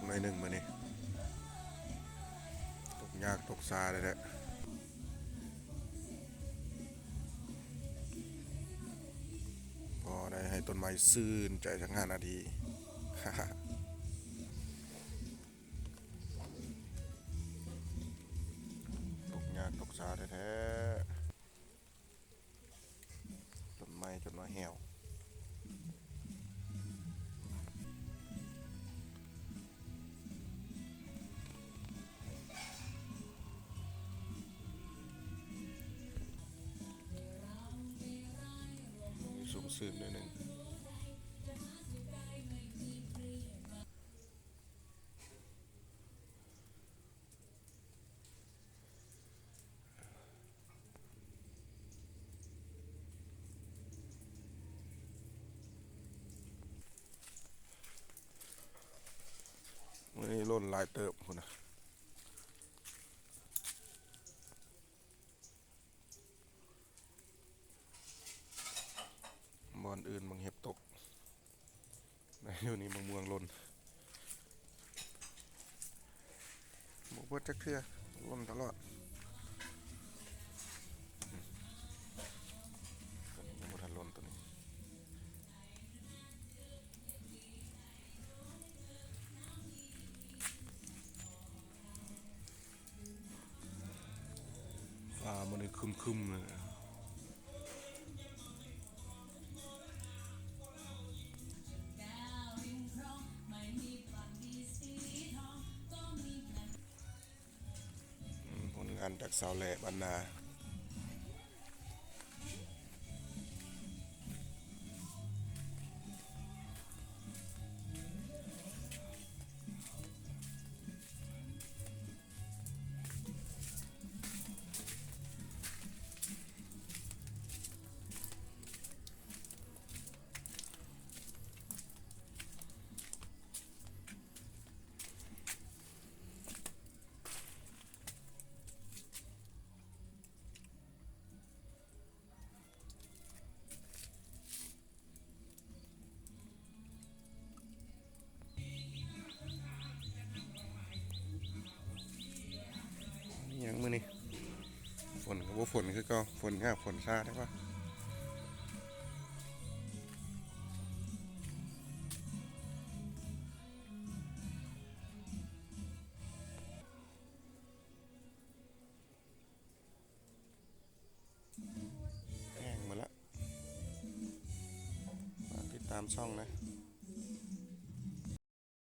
ໜ້ອຍໜຶ່ງມື້ນີ້ ຕົກຍາກຕົກຊາແທ້ໆ ພໍໄດ້ໃຫ້ຕົ້ນໄມ້ຊື່ນໃຈຈັກຫ້ານາທີ. ຕົກຍາກຕົກຊາແທ້ໆ ຕົ້ນໄມ້ຈົນວ່າແຫ້ວ. ຊຸ່ມຊື່ນໜ້ອຍໜຶ່ງ. ມື້ນີ້ຫຼົ່ນຫຼາຍເຕີບພຸ້ນນະ. ບ່ອນອື່ນບັກເຫັບຕົກ ແຕ່ຢູ່ນີ້ບັກມ່ວງຫຼົ່ນ ບໍ່ເບິດຈັກເທື່ອ ຫຼົ່ນຕະຫຼອດ. ຕົວນີ້ຍັງບໍ່ທັນຫຼົ່ນ ຕົວນີ້. ຟ້າມື້ນີ້ຄຶ້ມໆ ເລີຍ. ອືມ ຜົນງານຈາກຊາວແຫຼບ້ານນາ. ອີ່ຫຍັງມື້ນີ້ ຝົນກໍບໍ່ຝົນຄືເກົ່າ ຝົນຍາກຝົນຊາແທ້ວ່າ. ແຫ້ງໝົດລະ ຝາກຕິດຕາມຊ່ອງນະ.